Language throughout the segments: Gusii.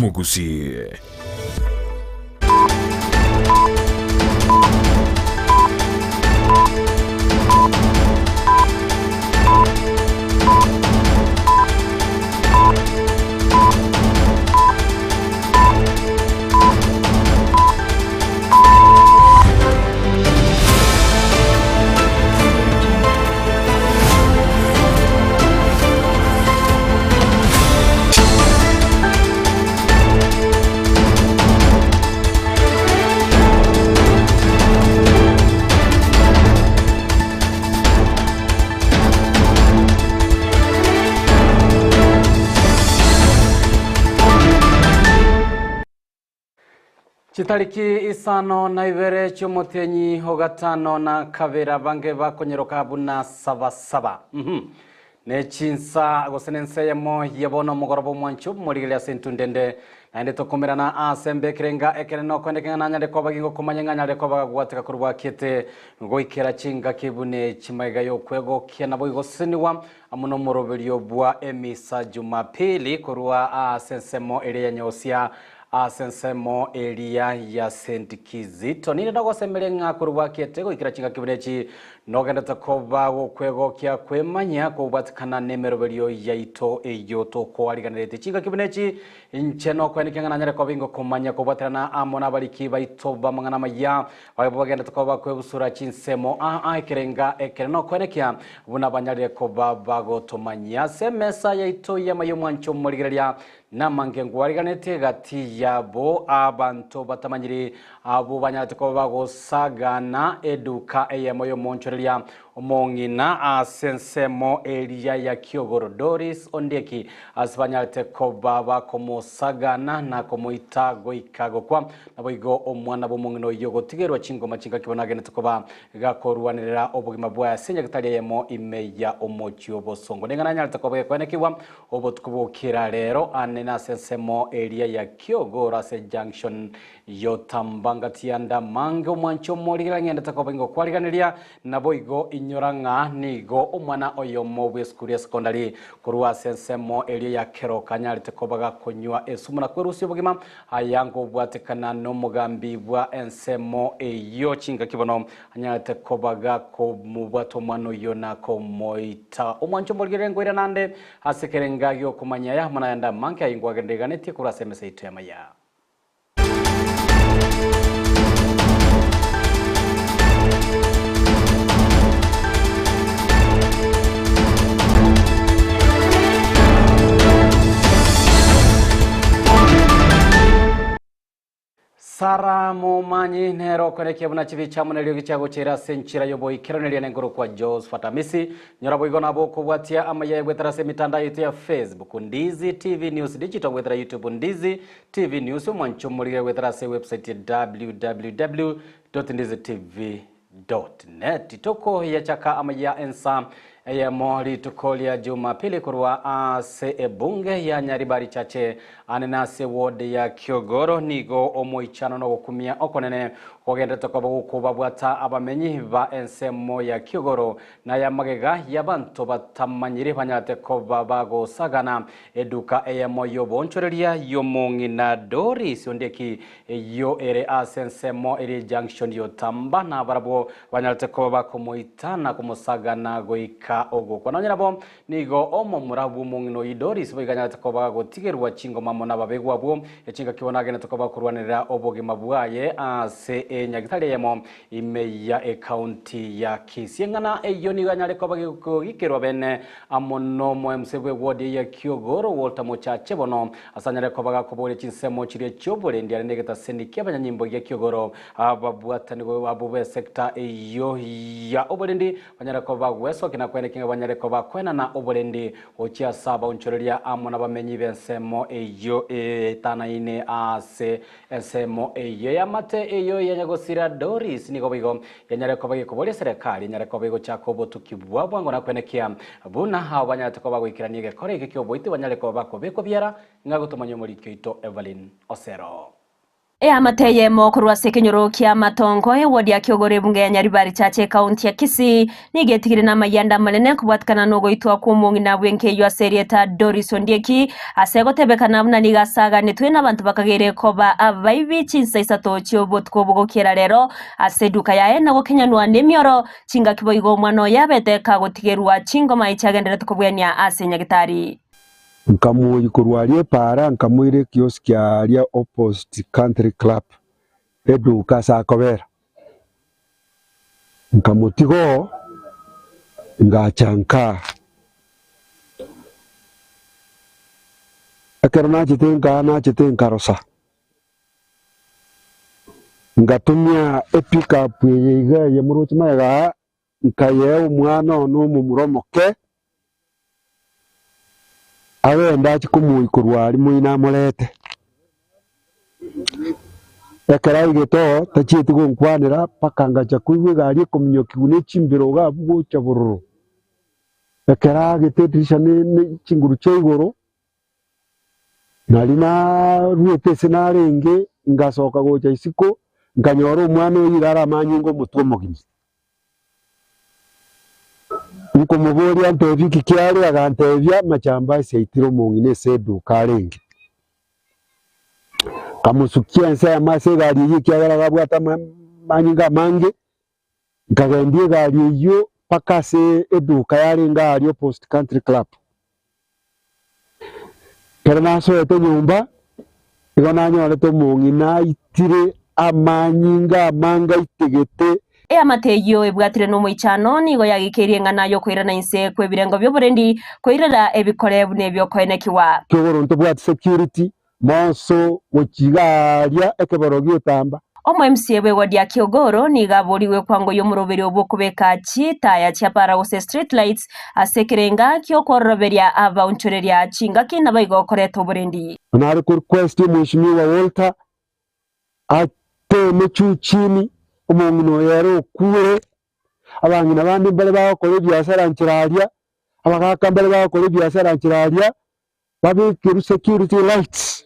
Omogusii. Chitariki isano na ibere chi'omotienyi o gatano na kabere abange bakonyeroka buna Sabasaba. Mhm. Ne chinsa gose nensa eyemo ya bono omogoroba omwancho morigereria ase entunda ende, naende tokomerana aase mbekire enga ekenene okoendeka ng'a nanyare koba gingokomanya ng'a nyare koba gagwateka korwa bwakete goikera chingaki buna echi magega y'okwegokia naboigo gosesenigwa amo nomoroberio bwa emisa Jumapili korwa aase ensemo eria ya Nyosia Ase ensemo eria ya Saint Kizito ninde nogosemeria ng'a korwa bwakiete goikera chingaki buna echi nogendete koba gokwegokia kwemanya kobwatikana nemeroberio yaito eyio tokoariganeretie chingaki buna echi. Inche nokoenekia ng'a nanyare koba ingokomanya kobwaterana amo nabariki baito b'amang'ana amaya baye bagendete koba kwebusura chinsemo aa ekerenga ekere nokoenekia buna banyarire koba bagotomanyia ase emesa yaito y'amaya omwancho omorigereria Namange nkwariganetie gati yabo abanto batamanyiri, abwo banyarete koba bagosagana eduka eyemo y'omoonchoreria omong'ina ase ensemo eria ya Kiogoro, Doris Ondieki, ase banyarete koba bakomosagana na komoita goika gokwa. Naboigo omwana bw'omong'ina oyio ogotigerwa chingoma chingaki bono agenete koba gakorwanerera obogima bwaye ase enyagitari eyemo ime ya omochie o Bosongo. Neng'ana anyarete koba gekoenekigwa Obotuko bokera rero ane nase ensemo eria ya Kiogoro ase junction yotamba ngati ya Ndamange omwanchi omorigera ng'endete koba ingokwariganeria naboigo inyora ng'a nigo omwana oyomo bw'esukuru ya secondary korwa ase ensemo eria ya Keroka anyarete koba gakonywa esumu na kwerusia obogima aya ngobwatekana nomogambi bwa ensemo eyio chingaki bono Anyarete koba gakomobwata omwana oyio na komoita. Omwancho mborigerere nkoira nande ase ekerenga gi'okomanya aya amo nayande amange ayingwagendereganetie korwa ase emesa yaito y'amaya. Sara momanyi nere okonekia buna chibicha amo neriogi chiagocheire ase enchera y'oboikeraneri nengoro kwa Josephat Amisi. Nyora boigo nabo okobwatia amaya goetera ase emitandao yaito ya Facebook Ndizi TV News Digital goetera YouTube Ndizi TV News omwancho omorigere goetera ase ewebsite ya www.ndizitv.net. Tokoyachaka amaya ensa eyemo rituko ria Jumapili korwa ase ebunge ya Nyaribari Chache ane nase ward ya Kiogoro nigo omoichano nogokumia okonene kogenderete koba gokobabwata abamenyi ba ensemo ya Kiogoro na ya magega y'abanto batamanyiri banyarete koba bagosagana eduka eyemo y'oboonchoreria y'omong'ina Doris Ondieki Eyio ere ase ensemo eria ejunction y'Otamba, na barabwo banyarete koba bakomoita na komosagana goika ogokwa. Nonya nabo, nigo omomura bw'omong'ina oyio Doris boigo anyarete koba gagotigerwa chingoma amo nababegwa abwo, echingaki bono agenete koba korwanerera obogima bwaye ase enyagitari eyemo ime ya ecounty ya Kisii. Eng'ana eyio nigo anyare koba gekogikerwa bene amo nomo-MC bw'eward ya Kiogoro Walter Mochache bono Ase anyare koba gakoboria chinsemo chiria chi'oborendi are negetaseni ki'abanyanyimbo gia kiogoro, ababwatanigwe abwo b'esecta eyio ya oborendi banyare koba bagwesokia na koenekia ng'a banyare koba koenana oborendi gochia ase abaonchoreria amo nabamenyi b'ensemo eyio etanaine ase ensemo eyio y'amate eyio ya nyagosira Doris nigo boigo yanyare koba gekoboria eserekari enyare koba egochaka obotuki bwa bwango na kwenekia buna abo banyarete koba goikerania egekora eke ki'oboiti banyare koba bakobekwa biara ng'a gotomanya omoriki oito Evelyn Osero. Eamate eyemo korwa ase ekenyoro kia Matongo, ewodi ya Kiogoro ebunge ya Nyaribari Church ekaunti ya Kisii, nigo etigire namayianda amanene kobwatikana nogoitwa kw'omong'ina bw'enka eyio ase erieta Doris Ondieki, ase egotebekana buna nigo asaganetwe nabanto bakageire koba abaibi chinsa isato chi'obotuko bogokiera rero ase eduka yaye na gokenyanwa nemioro chingaki boigo omwana oye abete kagotigerwa chingoma echiagenderete kobwenia ase nyagitari. Nkamoyia korwa aria epaara, nkamoira ekioski aria opposite Country Club, eduka ase akobera. Nkamotiga oo, ngacha nkaa. Ekero nachete nkaa nachete nkarosa, ngatumia epickup eye iga eye moroche magega aa, Nkayea omwana one omomura omoke, agende achie komoyia korwa aria moino amorete. Ekero aigete oo, tachieti gonkwanera mpaka ngacha koigwa egari ekominyokiwa ne chimbero iga abwo gocha bororo. Ekero aagete edirisha ne ne chinguru chia igoro, Nario naruete ase narenge, ngasoka gocha isiko, nkanyora omwana oyio iga are amanyinga omotwe omogima. Nkomoboria antebie nki kiare, agantebia amachambasi aitire omong'ina ase eduka arenge. Nkamosukia ensemo ase egari eyio ekiagera agabwate amanyinga amange, nkagendia egari eyio mpaka ase eduka yarenge aaria opposite Country Club. Ekero nasoete nyomba, nigo nanyorete omong'ina aitire amanyinga amange aitegete. Eamate eyio ebwatire nomoichano nigo yagikeirie eng'ana y'okoirana inse kw'ebirengo bi'oborendi, koirera ebikore buna ebi'okoenekiwa. Kiogoro ntobwati security, Monso gochia iga aaria ekeboro gi'etamba. Omo-MCA bw'eward ya Kiogoro nigo aborigwe kwangoyia omoroberio bw'okobeka chitaya chia para gose street lights ase ekerenga gi'okwororoberia abaonchoreria chingaki naboigo koreta oborendi. Nare ko request omweshimiwa Walter ateme juu chini omong'ina oyo ere okure, abang'ina bande mbare bagokora ebiasara nchera aria, abagaka mbare bagokora ebiasara nchera aria, Babekerwe security lights,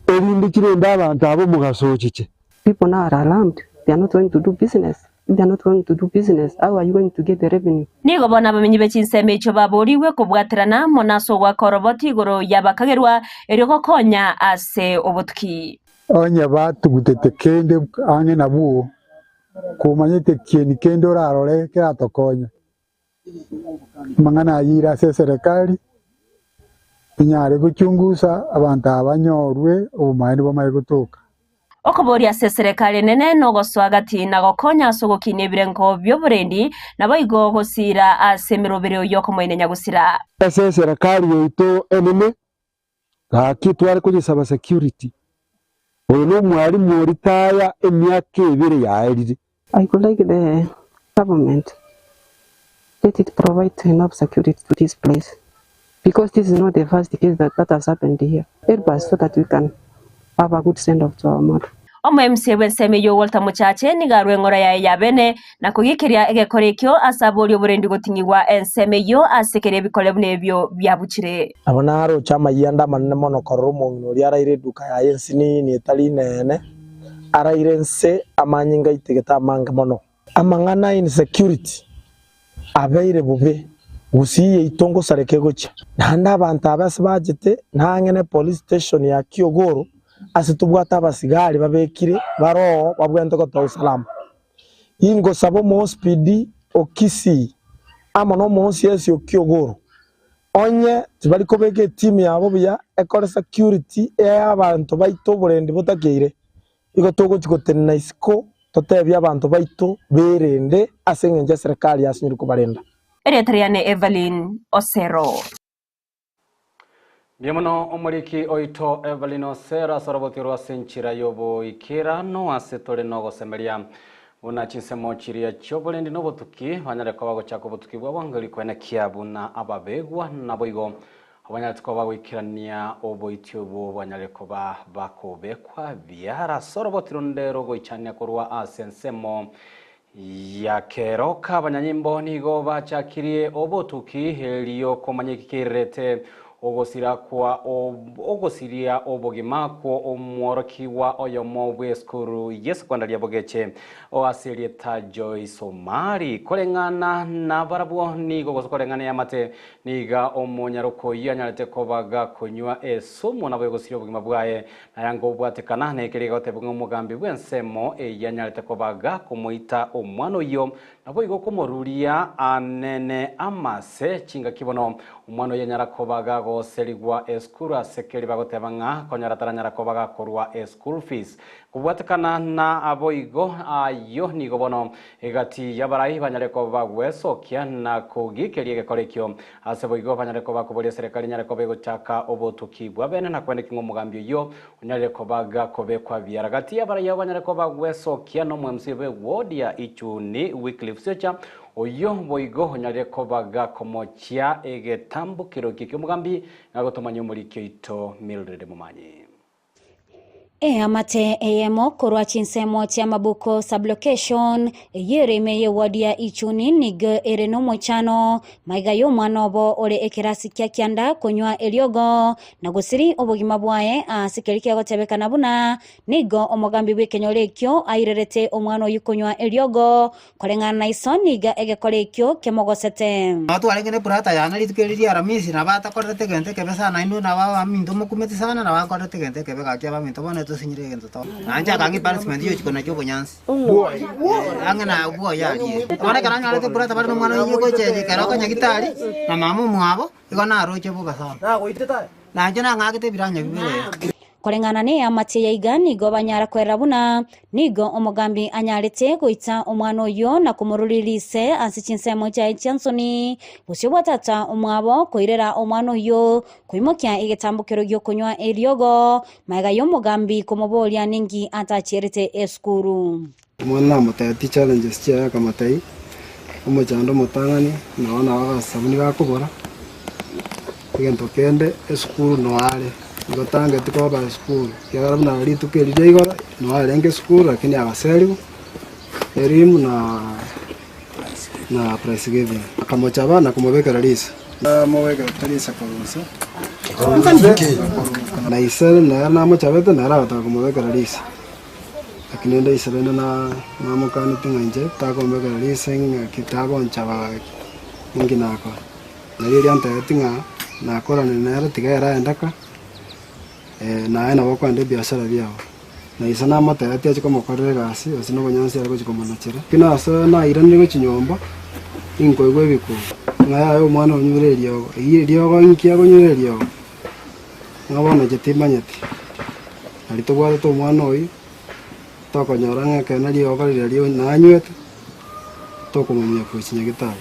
erinde chirende abanto aba omogaso ochiche. People now are alarmed, they are not going to do business, if they are not going to do business how are you going to get the revenue? Nigo bono abamenyi be chinsemo echio baborigwe kobwaterana mono ase ogoaka oroboti igoro y'abakagerwa, erio gokonya ase obotuki. Onye batugutete kende ang'e nabwo, komanyete kieni kende orarore keratokonye. Amang'ana ayio ire ase eserekari, enyare gochungusa abanto aba banyorwe obomaene bw'amaye gotoka. Okoboria ase eserekari enene nogosoa gati na gokonya ase ogokinia ebirengo bi'oborendi, naboigo gosiira ase emeroberio y'okomoina nyagusira. Ase eserekari yaito enene, gaki tware koyesaba security. Oyo nomwalimu oritaya emiaka ebere yaerire. I could like the government let it provide enough security to this place because this is not the first case that, that has happened here. Help us so that we can have a good send off to our mother. Omo-MC bw'ensemo eyio Walter Mochache nigo arwe eng'ora yaye ya bene na kogiikeria egekora ekio ase aborie oborendi goting'igwa ensemo eyio ase keria ebikore buna ebio biabuchire. Nabo naroche amayianda amanene mono korora omong'ina oria araire eduka yaye ensinini etari inene, araire inse amanyinga aitegete amange mono. Amang'ana a insecurity abeire bobe, gusii yaito ngosareka egochia. Naende abanto aba ase bachete nang'e ne police station ya Kiogoro ase tobwate abasigari babekire baroo babwenerete gotoa usalama. Ingosaba omo-OCPD o Kisii amo na omo-OCS o Kiogoro onye tibari kobeka etimu yabo buya ekore security y'abanto baito oborendi botakeire, Igo togochia gotenena isiko totebie abanto baito berende ase engencho eserekari yasinyire kobarenda. Erieta riane Evelyn Osero. Mbuya mono omoriki oito Evelyn Osero ase oroboti orwo ase enchera y'oboikeranu ase tore nogosemeria buna chinsemo chiria chi'oborendi na obotuki banyare koba gochaka obotuki bwabo ngeri koenekia buna ababegwa naboigo Abanyareti koba bagoikerania oboiti obwo banyare koba bakobekwa biara ase oroboti ronde rogoichania korwa ase ensemo ya keroka. Abanyanyimbo nigo bachakirie obotuki erio komanya eki keirerete Ogosira kwa ogosiria obogima kwo omworokigwa oyomo bw'esukuru y'esekondari ya Bogeche o ase erieta Joyce Omari. Koreng'ana nabarabwo nigo gose koreng'ana eamate niga omonyaroko oyio anyarete koba gakonywa esumu nabo egosiria obogima bwaye. Naye ngobwatekana nekeria egotebwa ng'a omogambi bw'ensemo eyio anyarete koba gakomoita omwana oyio Naboigo komoruria anene amase chingaki bono omwana oyio anyara koba gagoserigwa esukuru ase keri bagoteba ng'a konyora taranyara koba gakorwa eschool fees. Kobwatekana na boigo ayio nigo bono egati y'abarai banyare koba bagwesokia na kogikeria egekora ekio ase boigo banyare koba bakoboria eserekari enyare koba egochaka obotuki bwa bene na kwene ki ng'a omogambi oyio Onyarire koba gakobekwa biara gati y'abaraiyo banyare koba gwesokia n'omwemsi bw'ewodi ya Ichuni Wycliffe Siocha, oyio boigo onyarire koba gakomochia egetambokero ekio ki'omogambi ng'a gotomanya omoriki oito Mildred Momanyi. Eamate eyemo korwa chinsemo chi'Amabuko Sub-location, eyio ere ime y'ewodi ya Ichuni nigo ere nomoichano maiga y'omwana obo ore ekerasi kia kianda konywa eriogo na gosiria obogima bwaye ase keria kiagotebekana buna nigo omogambi bw'ekenyoro ekio airerete omwana oyio konywa eriogo, koreng'ana na iso nigo egekora ekio kemogosete. Nabo twarenge ne brata yane rituko eri ria Aramisi, nabo atakorerete egento ekebe sana, inwe nabo abaminto mokumeti sana, nabo akorerete egento ekebe gaki abaminto bono etosinyire egento to. Nainche akang'a epunishment yochiko nachio obonyansi. Ang'e na bwoye aria. Bono ekero anyorete brata bare nomwana oyio gocha ekero okonyagitari, na mama omwabo, Igo naroche bobe sana, na inche nang'akete ebiranya bibere. Koreng'ana neamate ya iga nigo banyara kwerera buna nigo omogambi anyarete goita omwana oyio na komororia rise ase chinsemo chiaye chia nsoni, bosio bwa tata omwabo koirera omwana oyio koimokia egetambokero gi'okonywa eriogo, magega y'omogambi komoboria ninki atachierete esukuru. Omwana namotebetie challenges chiaye akamotebia, omochando omotang'ani nabo nabo agasabuni gakobora, egento kende esukuru noare, igo tangeti koba esukuru, ekiagera buna rituko eri ria igoro noo arenge esukuru lakini agaseriwa, elimu na na prize giving. Akamochaba na komobekera riso. Amobekerete riso korwa inse, na ise nere namochabete nere agataka komobekera riso. Lakini rende ise rende namokanete ng'a inche takombekera rise ng'aki tagonchaba gaki, ninki nakora? Nario erio antebetie ng'a nakorane nere tiga ere aende ka, naye nabo okoenda ebiashara biago. Na ise namotebetie ache komokorera egasi gose na obonyansi are gochia komonachera. Lakini ase nairanire gochia nyomba, ninkoigwa ebikuba, ng'a yaya omwana onyure eriogo, eyio eriogo inki akonyura eriogo? Ng'a bono inche timanyeti. Nari tobwatete omwana oyio, tokonyora ng'a ekeene riogo riria rio nanywete, tokomomia gochia nyagetari.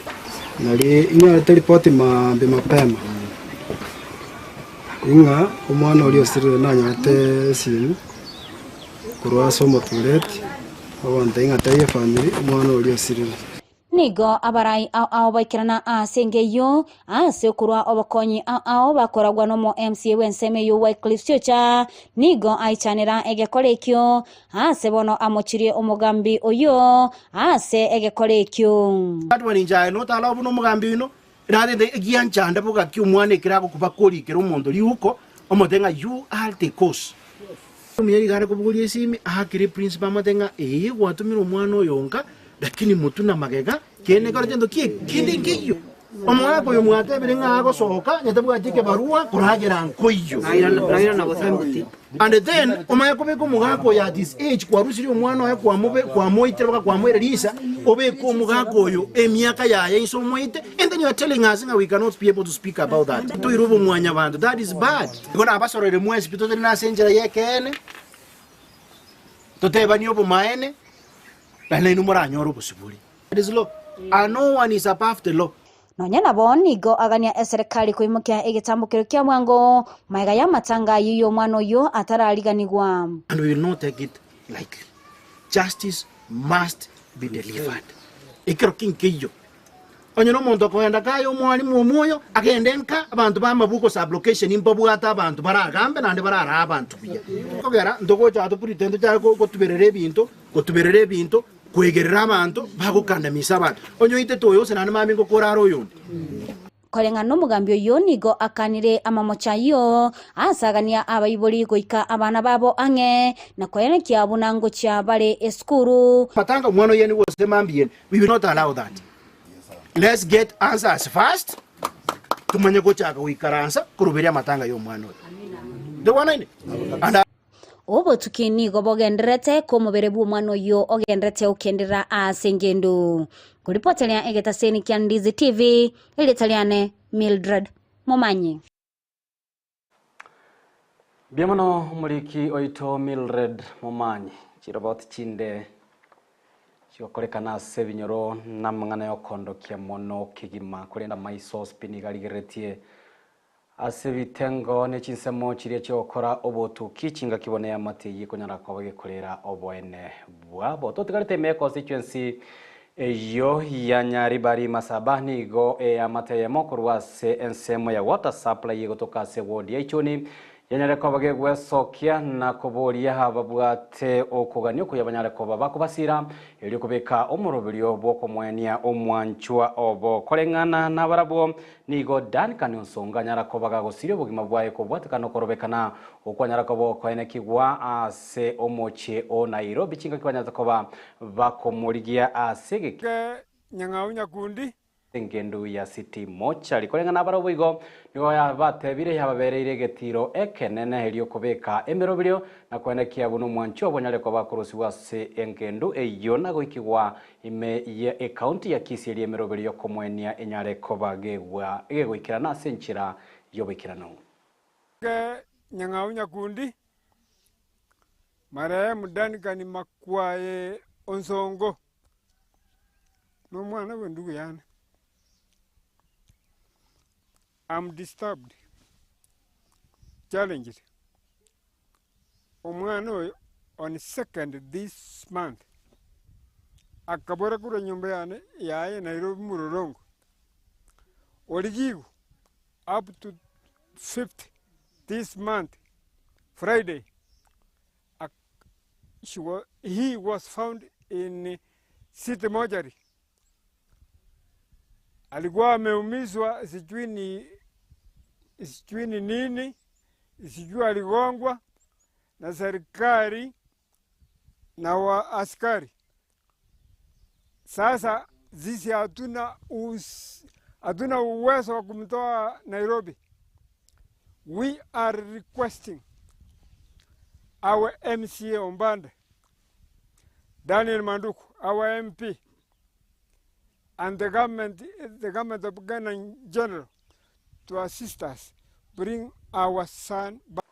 Nari inyorete ripoti maambia mapema, ing'a omwana oria osirire nanyorete esimu korwa ase omotureti, ogontebia ng'a tebia efamiri omwana oria osirire. Nigo abarai ao ao baikerana ase enka eyio, ase okorua obokonyi ao ao bakoragwa nomo MCA bw'ensemo eyio Wycliffe Siocha, nigo aichanera egekora ekio, ase bono amochirie omogambi oyio ase egekora ekio. That one inche aye notarabe buna omogambi oino, ratete egianchande bogaki omwana ekero agokuba korikera omonto riuko, omote ng'a you are the cause. Omuya nigo are kobogoria esimi, aakere eprinciple amote ng'a ee gwatomire omwana oyo nka, lakini motwe na magega, kende kore gento ki kende nkeiyo. Omogaka oyo mwatebire ng'a agosoka onye tabwati ekebarua koragera nkoiyo. And then omanye kobeka omogaka oyo at his age kwarusirie omwana oye kwamobe kwamoitire mpaka kwamoira risa, obeke omogaka oyo emiaka yaye inse omoite, and then you are telling us ng'a we cannot be able to speak about that. Toire obomwanyabanto, that is bad. Igo nabasorere mwensi pi totenene ase enchera y'ekeene, totebanie obomaene, na nainwe moranyore obosibore. That is law, and no one is above the law. Nonya nabo nigo agania eserekari koimokia egetambokero kia bwango magega y'amatanga ayio y'omwana oyio atarariganigwa. And we will not take it lightly. Justice must be delivered. Ekero ki nkeiyo. Onye nomonto okogenda kaye omwalimu omwoyo, agende nka, abanto b'amabuko sub-location mbabwate abanto baragambe naende bararaa abanto buya. Kogera ntogocha to pretend tochake gotuberera ebinto, gotuberera ebinto, Kwegerera abanto bagokandamisa abanto. Onye oitete oyo gose naende mambia ngokorare oyonde. Koreng'ana nomogambi oyio nigo akanire amamocho ayio, asagania abaibori goika abana babo ang'e, na koenekia buna ngochia bare esukuru. Matanga omwana oyene gose mambia ene, we will not allow that. Let's get answers first, tomanye gochaka goikaransa koroberia amatanga ya omwana oyo. Ntoigwanaine? And Obotuki nigo bogendererete komobere bw'omwana oyio ogendererete gokenderera ase engendu. Nkoripoteria egetaseni kia Ndizi TV, erieta riane Mildred Momanyi. Mbuya mono omoriki oito Mildred Momanyi. Chiroboti chinde chigokorekana ase ebinyoro namang'ana yokondokia mono kegima korende amaiso spi nigo arigereretie Ase ebitengo ne chinsemo chiria chi'ogokora obotuki, chingaki bono eamate eyio ekonyara koba gekorera oboene bwabo. Totigarete ime y'ekosi chionsi eyio ya Nyaribari Masaba nigo eamate eyemo korwa ase ensemo ya water supply egotoka ase ward ya Ichuni yanyare koba gegwesokia na koboria ababwate okogania okuya banyare koba bakobasira erio kobeka omoroberio bw'okomoenia omwanchwa obo. Koreng'ana nabarabwo Nigo Duncan Onsongo anyara koba gagosiria obogima bwaye kobwatekana okorobekana okwo anyara koba okoenekigwa ase omochie o Nairobi chingaki banyarete koba bakomorigia ase egeki Ke Nyang'au Nyakundi. Engendu ya City Mortuary. Koreng'ana nabarabwo boigo nigo yabatebire yababereire egetiro ekenene erio kobeka emeroberio na koenekia buna omwanchi obo onyare koba akorusigwa ase engendu eyio na goikigwa Ime ye ekaunti ya Kisii eria emeroberio y'okomoenia enyare koba gegwa egegoikerana ase enchera y'oboikeranu. Ke Nyang'au Nyakundi, Marehemu Duncan Makwae Onsongo, nomwana bw'endugu yane. I'm disturbed, challenged. Omwana oyo on second this month akabora korwa nyomba yane yaye Nairobi Mlolongo, origigwe up to fifth this month Friday ak she wa he was found in city mortuary. Alikuwa ameumizwa sijui ni sijui ni nini sijui aligongwa na serikali na wa askari. Sasa sisi hatuna hatuna uwezo wa kumtoa Nairobi. We are requesting our MCA Ombanda, Daniel Manduku, our MP, and the government, the government of Ghana in general to assist us bring our son back.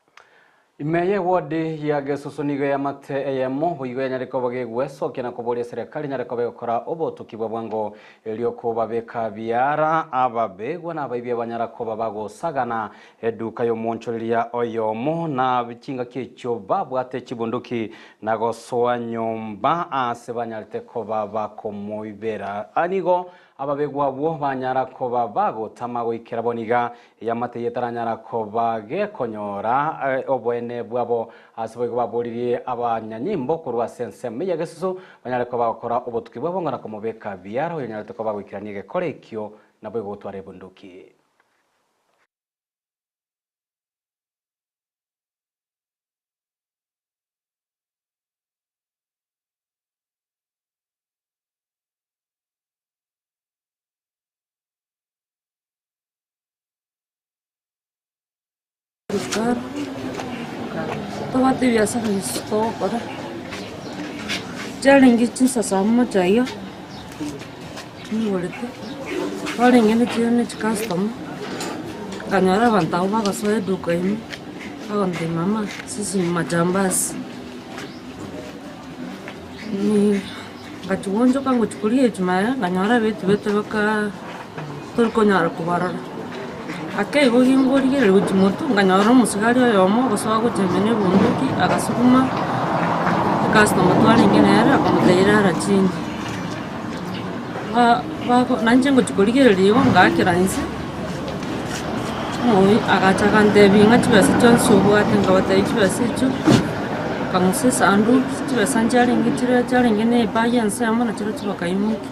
Ime y'ewodi ya Gesusu nigo eamate eyemo boigo yanyare koba gegwesokia na koboria eserekari enyare koba egokora obotuki bwa bwango erio kobabeka biara ababegwa na abaibia banyara koba bagosagana eduka y'omoonchoreria oyomo na chingaki echio babwate chibunduki na gosoa nyomba aase banyarete koba bakomoibera. Nigo Ababegwa abwo banyara koba bagotama goikera bono iga, eamate eye etaranyara koba gekonyora oboene bwabo. Ase boigo baboririe abanyanyimbo korwa ase ensemo ya gesusu banyare koba bagokora obotuki bwabo ng'a na komobeka biara oyonyarete koba goikerania egekora ekio naboigo gotwara ebunduki. Tobwate ebiasara bionsi togokora, chiarenge chinsa saa moja iga, nigorete, twarenge ne chire ne chicustomer, nkanyora abanto abwo bagosoa eduka ime, bagontebia mama sisi ni majambazi. Ngachia goonchoka ngochia koria echuma nkanyora abetubete bakaa tori konyara kobarora. Ake igo gingorigereria gochia motwe nkanyora omosigari oyomo ogosoa gochia ime na ebunduki agasuguma ecustomer twarenge nere akamotebia rara chini. Ba bako nainche ngochia korigereria igo ngaakera inse, omoyo agacha agantebia ng'a chibesa chionsi obwate nkabatebia chibesa echio, akang'usa esanduki, chibesa nchiarenge chire chiarenge na ebag ensemo nachirochio bakaimokia,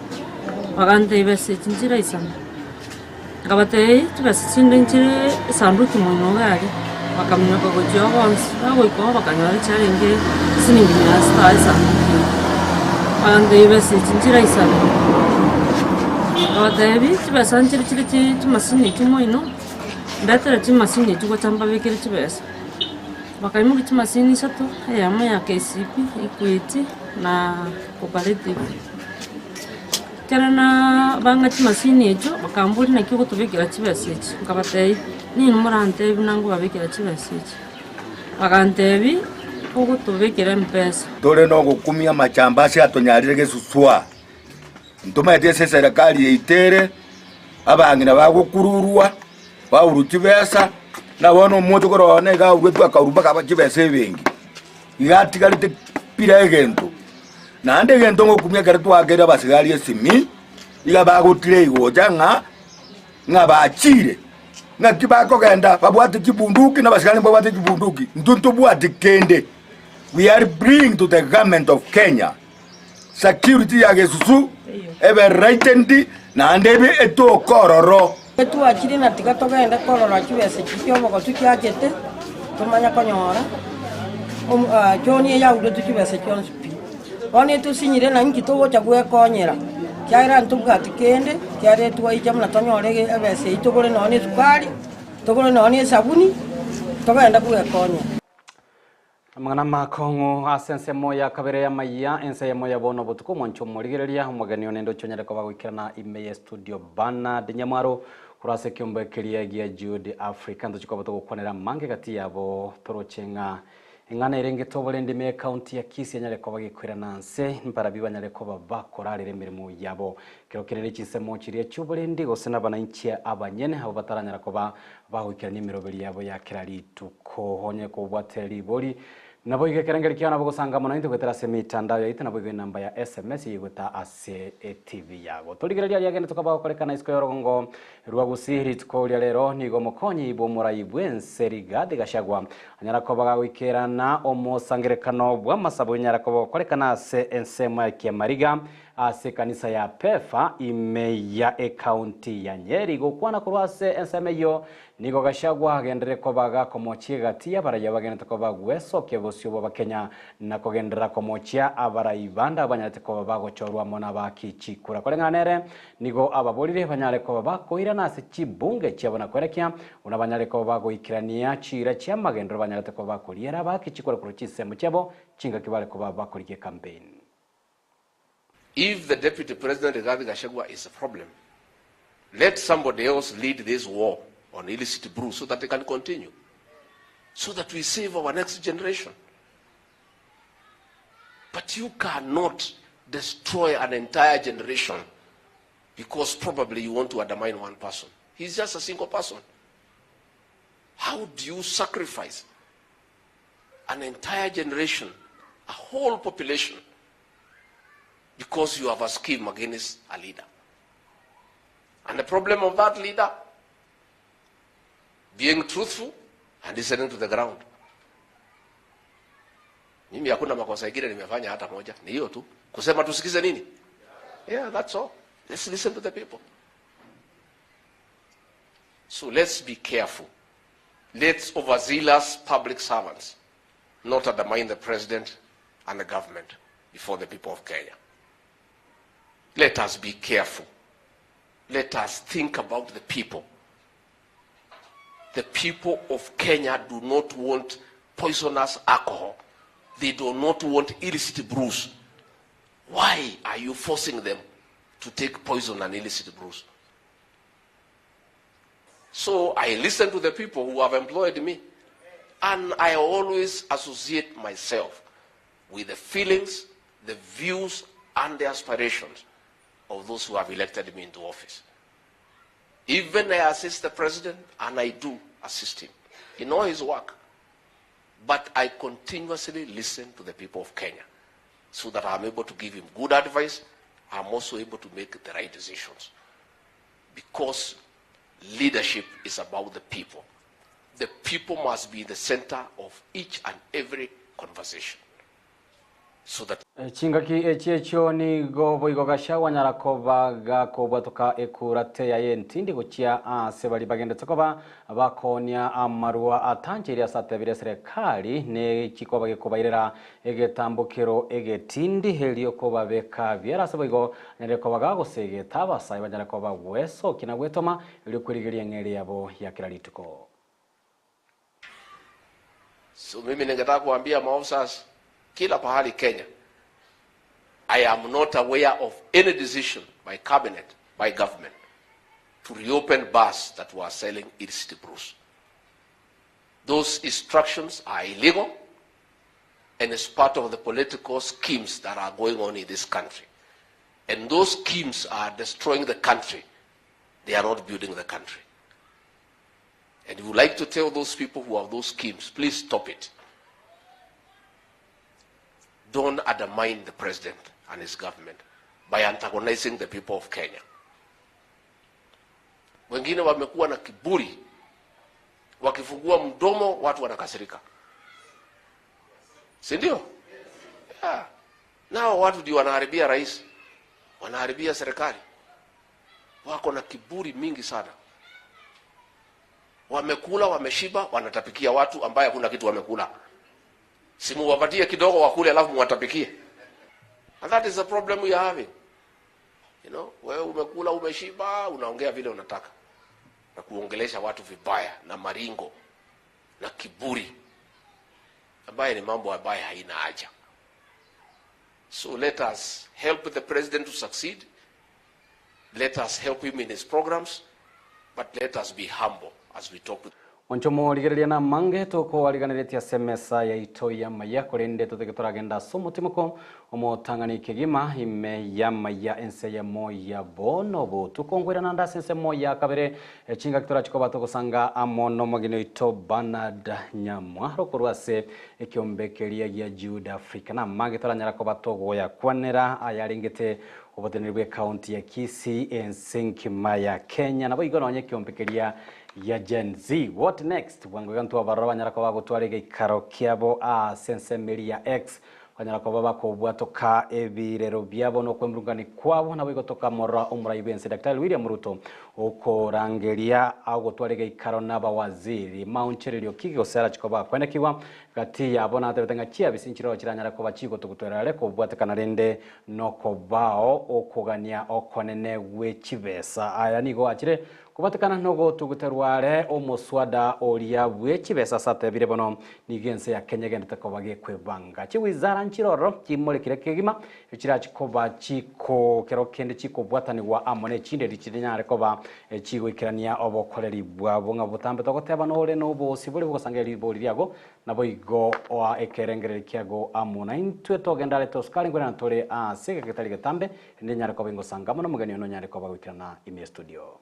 bagantebia besa echi nchiraisana. Nkabatebia, Chibesa chinde nchire esanduki moino iga aria. Bakaminyoka gochia oo bonsi, bagoika oo bakanyora chiarenge siringi mia sita esanduki eyio. Bagantebia besa echi nchiraisane. Nkabatebia, chibesa nchire chire chi chimasini echio moino, ndetere chimasini echio gocha mbabekere chibesa. Bakaimokia chimasini isato, eyemo ya KCB, Equity na Cooperative. Ekero nabanga chimasini echio, bakamboria naki ogotobekera chibesa echi, nkabatebia, ninwe morantebie buna nkobabekera chibesa echi. Bagantebia, ogotobekera mpesa. Tore nogokumia amachamba ase atonyarire gesuswa. Ntomaete ase eserekari yaito ere, abang'ina bagokururwa, baurwa chibesa, na bono omochokoro one iga aurwetwe akaurwa mpaka aba chibesa ebenki. Iga atigarete bila egento. Naende egento ngokumia ekero twakeire abasigari esimi, iga bagotira gocha ng'a ng'a bachire, ng'aki bakogenda babwate chibunduki na abasigari mbabwate chibunduki, intwe ntobwati kende. We are bring to the government of Kenya security ya gesusu ebe rightened naende ebe etoke ororo. Twachire na tiga togende korora chibesa echi chi'obogotu chiachete, tomanye konyora John eyauretwe chibesa chionsi pi. Bono etosinyire na inki togocha gwekonyera, ekiagera ntobwati kende, ekiagera etwaicha buna tonyore ebesa eyio togore nonya na esukari, togore nonya na esabuni, togende gwekonyera. Amang'ana amakong'u ase ensemo ya kabere y'amayia, ense eyemo ya bono botuko, omwancho omorigereria, omogeni one ndoche onyare koba goikerana ime ye studio Bernard Nyamwaro korwa ase ekeombe keria gia Jude Africa. Ntoche koba togokwanera amange gati yabo toroche ng'a eng'ana erengete oborendi ime y'ecounty ya Kisii enyare koba gekoirana nse mbarabio banyare koba bakorarera emeremo yabo. Kero kere ne chinsemo chiria chioborendi gose nabananchi abanyene abwo bataranyara koba Bagoikerania emeroberi yabo ya kera rituko. Onye kobwate ribori, naboigo ekerengeri kiao nabo gosanga mono intwe goetera ase emetandao yaito naboigo enamba ya sms eyegweta ase etv yago. Torigereria aria agende tokaba gokorekana isiko y'orogongo rwa Gusii rituko ria rero nigo omokonyi bw'omorai bw'ense Rigathi Gachagua anyara koba gagoikerana omosangerekano bw'amasabo onyara koba gokorekana ase ensemo ya Kiamariga Ase ekanisa ya Pefa ime ya ecounty ya Nyeri gokwana korwa ase ensemo eyio nigo Gachagua agenderere koba gakomochia egati y'abarai abagenderete koba gwesokia bosio bw'abakenya na kogenderera komochia abarai bande abanyarete koba bagochorwa amo nabaki chikura. Koreng'ana nere nigo ababorire banyare koba bakoirana ase chibunge chiabo na koerekia buna banyare koba bagoikerania chiira chi'amagenderero banyarete koba bakoriera abaki chikura korwa chinsemo chiabo chingaki bare koba bakorigia ecampaign. If the Deputy President Rigathi Gachagua is a problem, let somebody else lead this war on illicit brew so that it can continue, so that we save our next generation. But you cannot destroy an entire generation because probably you want to undermine one person. He's just a single person. How do you sacrifice an entire generation, a whole population, because you have a scheme against a leader? And the problem of that leader, being truthful and listening to the ground. Mimi hakuna makosa ingine nimefanya hata moja, ni hiyo tu, kusema tusikize nini? Yeah, that's all. Let's listen to the people. So let's be careful. Let's overzealous public servants not undermine the president and the government before the people of Kenya. Let us be careful. Let us think about the people. The people of Kenya do not want poisonous alcohol. They do not want illicit brews. Why are you forcing them to take poison and illicit brews? So I listen to the people who have employed me. And I always associate myself with the feelings, the views, and the aspirations of those who have elected me into office. Even I assist the president, and I do assist him in all his work. But I continuously listen to the people of Kenya so that I'm able to give him good advice. I'm also able to make the right decisions. Because leadership is about the people. The people must be the center of each and every conversation. So that Chingaki echi echio nigo boigo Gachagua anyara koba gakobwatoka ekura teyaye entindi gochia ase baria bagendete koba bakoonia amarwa atancheiri ase atebire eserekari nechikoba gekobairera egetambokero egetindi erio kobabeka biara ase boigo anyarire koba gagosegeta abasae banyare koba gwesokia na gwetoma erio kwerigeria eng'eria yabo ya kera rituko. So mimi ningetaka kuambia maofisas kila pahali Kenya, I am not aware of any decision by cabinet, by government, to reopen bars that were selling illicit brews. Those instructions are illegal and it's part of the political schemes that are going on in this country. And those schemes are destroying the country. They are not building the country. And we would like to tell those people who have those schemes, please stop it. Don't undermine the president and his government by antagonizing the people of Kenya. Wengine wamekuwa na kiburi, wakifungua mdomo watu wanakasirika, si ndio? Yeah. Nao watu ndio wanaharibia rais, wanaharibia serikali, wako na kiburi mingi sana. Wamekula, wameshiba, wanatapikia watu ambaye hakuna kitu wamekula. Simuwapatie kidogo wakule, alafu muwatapikie. And that is the problem we are having. You know, wewe umekula umeshiba, unaongea vile unataka na kuongelesha watu vibaya na maringo na kiburi, ambaye ni mambo ambaye haina haja. So let us help the president to succeed. Let us help him in his programs, but let us be humble as we talk with Onchomo rigereria na mange tokoariganeretie ase emesa yaito ya maya korende totege toragenda ase omotimoko omotang'ani kegima ime ya maya ense eyemo ya bono botuko nkoirana ande ase ensemo ya kabere chingaki torachi koba togosanga amo na omogeni oito Bernard Nyamwaro korwa ase ekiombe keria gia Jude Africa na amange toranyara koba togoyakwanera ayarengete oboteneneri bwa ekaunti ya Kisii ense nkima ya Kenya nabo igo nonye ekiombe keria ya Gen Z. What next? Bwango iga ntwabarora banyara koba bagotwara egeikaro kiabo ase ensemo eria ya X banyara koba bakobwatoka ebirero biabo na okwemurungani kwabo nabo igo tokamorora omorai bw'ense Daktari William Ruto okorangeria agotwara egeikaro na abawaziri maonchererio ki gose arachi koba akwenekigwa gati yabo natebete ng'a chiabisi nchiroro chiranyare koba chigotugutwera are kobwatekana rende nokobao okogania okonene gwe chibesa. Aya nigo achire Kobatekana nogotuguterwa are omoswada oria bwe chibesa ase atebire bono nigo ense ya Kenya egendete koba gekwebanga. Chiwizara nchiroro chimorekire kegima echirachi koba chiko kero kende chikobwatanigwa amo nechinde erio chinyare koba chigoikerania obokoreri bwabo ng'a botambe togoteba nore nobosibore bogosangereria ribori riago Naboigo oa ekerengererio kiago amo naintwe togende are tosukare nkwerana tore aase egetari getambe, rende nyare koba ingosanga amo nomogeni one onyare koba goikerana ime estudio.